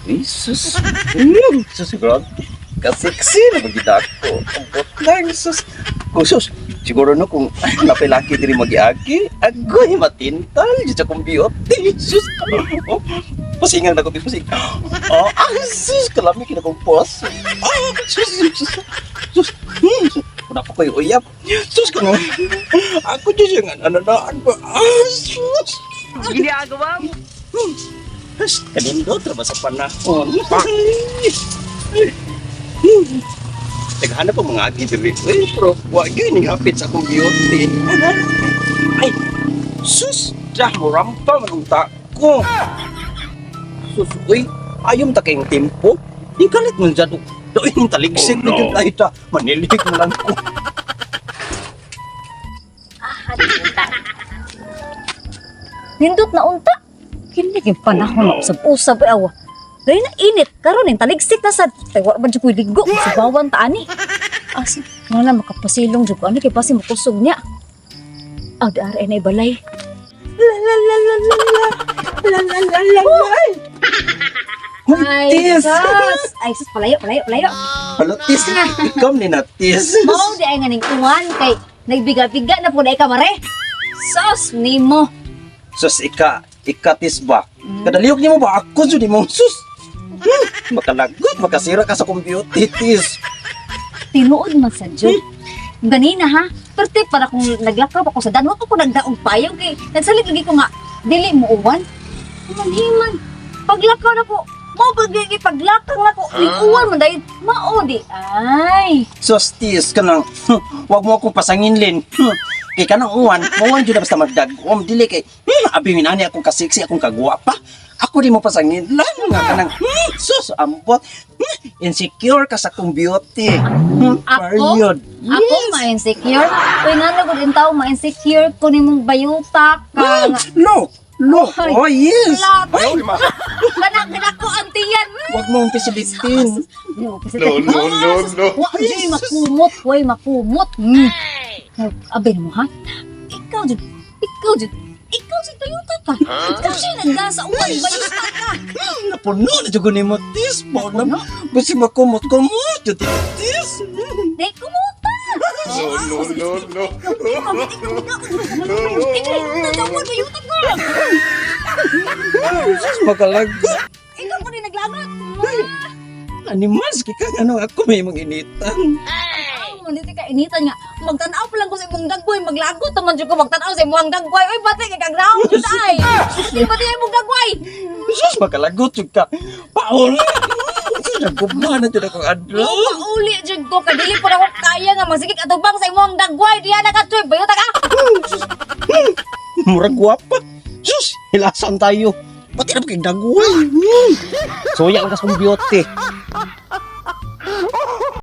Jesus. Sus, grabe. Kasiksi na magita ako. Ambot lang, sus. Kung sus, siguro no, kung napilaki diri magiagi, agoy, matintal, dyan sa kong beauty. Sus, oh, pasingang na ko, pasing. Oh, ah, sus, kalami kinakong pos. Ah, sus, sus, sus, sus. Kuna pa ko'y uyap. Sus, kung ako dyan siya nga, nananaan ba? Ah, sus. Ginagawa mo. Sus, kanindot, ba sa panahon? Naghanap ang mga agi diri. Uy, pero wa gyud ning hapit sa akong beauty. Ay, sus, dah mo rampa man unta ko. Sus, uy, ayom ta kayong tempo. Ikalit man dyan. Doon yung taligsik na gyud ay ta. Manilig mo lang ko. Ah, unta. Nindot na unta. Kini yung panahon na usab-usab ay awa. Gay na init karon ning taligsik na sad. Kay wa man jud ko'y ligo subawan ta ani. Asa nga na makapasilong jud ko ani kay basi makusog niya. Aw di ara na balay. La la la la la la. La la la la la. Ay, Tis! sus! Ay, sus, palayo, palayo, palayo. Halo, tis. Ikaw ni na, tis. Mao di ay nga ning uwan kay nagbiga-biga na po na ka mare. Sus, nimo. Sus, ika, ika tis ba? Kadaliyok niyo mo ba? Ako jud mo, sus. Makalagot, makasira ka sa computer, tis. Tinuod man sa jud. Ganina ha, perte para kung naglakaw ako sa dan, wa ko nagdaog payong kay nagsalig lagi ko nga dili mo uwan. Manhiman. Paglakaw na ko, mao pag paglakaw na ko, ning uwan man dahil mao di ay. Sus, tis, kanang, wag mo akong pasanginlin. Kay kanang uwan, mauwan jud na basta magdagom, dili kay, abi min ani akong kasiksi, akong kagwapa. Ako di mo pasanginlan, nga kanang, sus, ambot. Insecure ka sa akong beauty. Ako? Period. Ako ma-insecure. Uy ngano gud in tao ma-insecure ko nimong bayuta ka. Look, look, Ay, oh yes. Lahat. Ay, Kana kana ko ang tiyan. wag mong pisilitin. No, No, no, no, no. Wa jud makumot, way makumot. Abay mo ha? Ikaw jud, ikaw jud, ikaw jud bayuta ka. Ikaw jud nagdasa uwan bayuta ka. Napuno na jud ko nimo tis mo na. Basi makumot-kumot jud tis. Di kumuta. No, no, no, no. Ikaw ikaw ikaw ikaw bayuta ka. Sus, makalagot. Ikaw po rin naglagot. Animals kay kang ano ako may mong initan. Ay, mo dito ka initan nga. Magtan-aw pa lang ko sa imong dagboy, maglagot naman jud ko magtan-aw sa imong dagboy. Uy, pati kay kag-round jud ay. Di pati imong dagboy. Sus, makalagot jud ka. Pauli. Sus, nagugma na jud akong adlaw. Pauli jud ko kay dili po na ako kaya nga masigig atubang sa imong dagway diya na ka choy bayuta ka. Murag gwapa. Sus, hilasan tayo. Pati na kay dagway. Soya lang ka sa beauty.